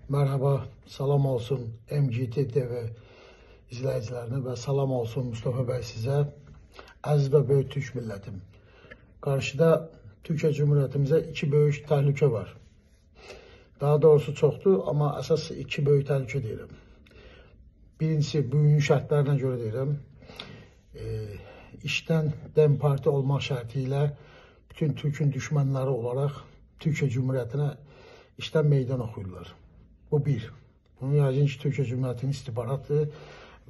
Merhaba, salam olsun MGT TV izləyicilərinə və salam olsun Mustafa bəy sizə. Əziz və böyük türk millətim. Qarşıda Türkiyə Cumhuriyyətimizə iki böyük təhlükə var. Daha doğrusu çoxdur, amma əsas iki böyük təhlükə deyirəm. Birincisi, bugünkü şərtlərlə görə deyirəm. İşdən DEM Parti olmaq şərti ilə bütün Türkün düşmənləri olaraq Türkiyə Cumhuriyyətinə işdən meydan oxuyurlar. Bu bir. Bunu yəqin ki, Türkiyə Cumhuriyyətinin istihbaratıdır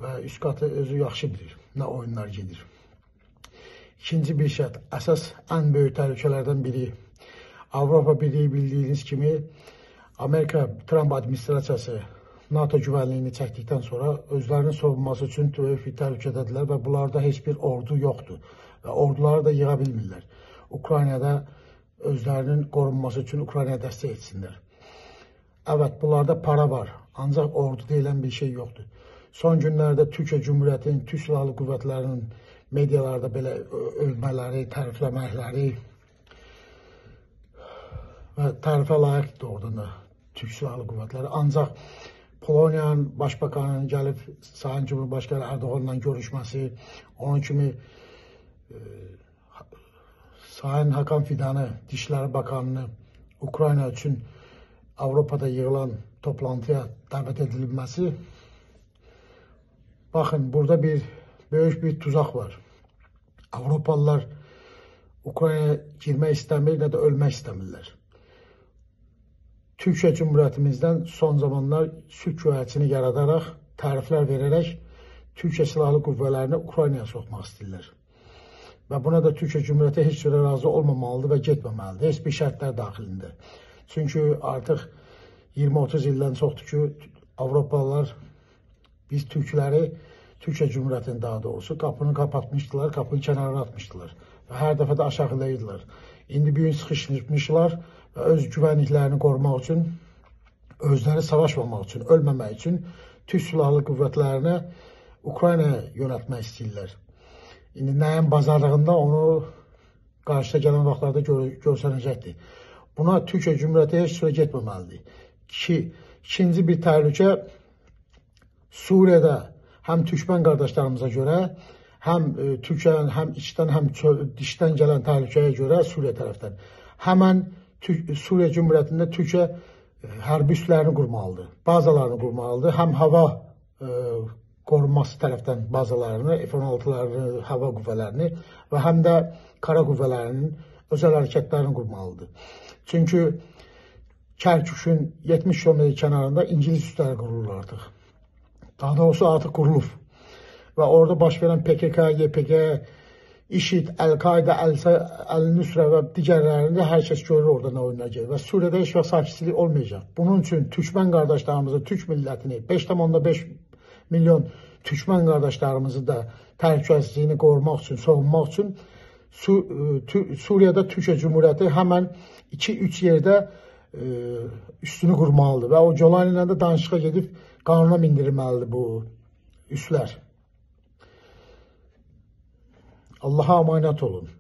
və üst qatı özü yaxşı bilir nə oyunlar gedir. İkinci bir şərt, əsas ən böyük təhlükələrdən biri, Avropa Birliyi bildiyiniz kimi Amerika Trump administrasiyası NATO güvənliyini çəkdikdən sonra özlərinin soyunması üçün böyük bir təhlükədədirlər və bunlarda heç bir ordu yoxdur və orduları da yığa bilmirlər. Ukraynada özlərinin qorunması üçün Ukraynaya dəstək etsinlər. Evet, bunlarda para var, ancaq ordu deyilən bir şey yoxdur. Son günlərdə Türkiyə Cumhuriyyətinin, Türk Silahlı Qüvvətlərinin medialarda belə övmələri, tərifləməkləri və tərifə layiqdir oradan da Türk Silahlı Qüvvətləri. Ancaq Poloniyanın Başbakanının gəlib Sayın Cumhurbaşqanı Erdoğanla görüşməsi, onun kimi Sayın Hakan Fidanı, Dışişləri Bakanını Ukrayna üçün Avropada yığılan toplantıya dəvət edilməsi, baxın, burada bir böyük bir tuzaq var. Avropalılar Ukraynaya girmək istəmir, nə də ölmək istəmirlər. Türkiyə Cumhuriyyətimizdən son zamanlar sülh göyərçini yaradaraq, təriflər verərək Türkiyə Silahlı Qüvvələrini Ukraynaya soxmaq istəyirlər. Və buna da Türkiyə Cumhuriyyəti heç cürə razı olmamalıdır və getməməlidir, heç bir şərtlər daxilində. Çünki artıq 20-30 ildən çoxdur ki, Avropalılar biz türkləri, Türkiyə Cumhuriyyətinin daha doğrusu qapını kapatmışdılar, qapının kənarına atmışdılar və hər dəfə də aşağılayırdılar. İndi bir gün sıxışmışlar və öz güvənliklərini qorumaq üçün, özləri savaşmamaq üçün, ölməmək üçün Türk Silahlı Qüvvətlərini Ukraynaya yönəltmək istəyirlər. İndi nəyin bazarlığında onu qarşıda gələn vaxtlarda görsənəcəkdir. Buna Türkiyə Cumhuriyyəti heç cürə getməməlidir. İkinci bir təhlükə Suriyədə həm türkmən qardaşlarımıza görə, həm Türkiyənin həm içdən, həm dişdən gələn təhlükəyə görə Suriya tərəfdən. Həmən Suriya Cumhuriyyətində Türkiyə hərbi üslərini qurmalıdır, bazalarını qurmalıdır. Həm hava qorunması tərəfdən bazalarını, F-16-larını, hava qüvvələrini və həm də kara qüvvələrinin özəl hərəkətlərini qurmalıdır. Çünki Kərkükün 70 km kənarında İngilis üsləri qurulur artıq. Daha doğrusu artıq qurulub. Və orada baş verən PKK, YPG, IŞİD, Əl-Qaidə, Əl-Nüsrə və digərlərində hər kəs görür orada nə oyunlar gedir. Və Suriyədə heç vaxt sakitçilik olmayacaq. Bunun üçün türkmən qardaşlarımızı, türk millətini, 5,5 milyon türkmən qardaşlarımızı da təhlükəsizliyini qorumaq üçün, soyunmaq üçün Suriyədə Türkiyə Cumhuriyyəti həmən 2-3 yerdə üstünü qurmalıdır və o Golani ilə də danışığa gedib qanuna mindirilməlidir bu üslər. Allaha əmanət olun.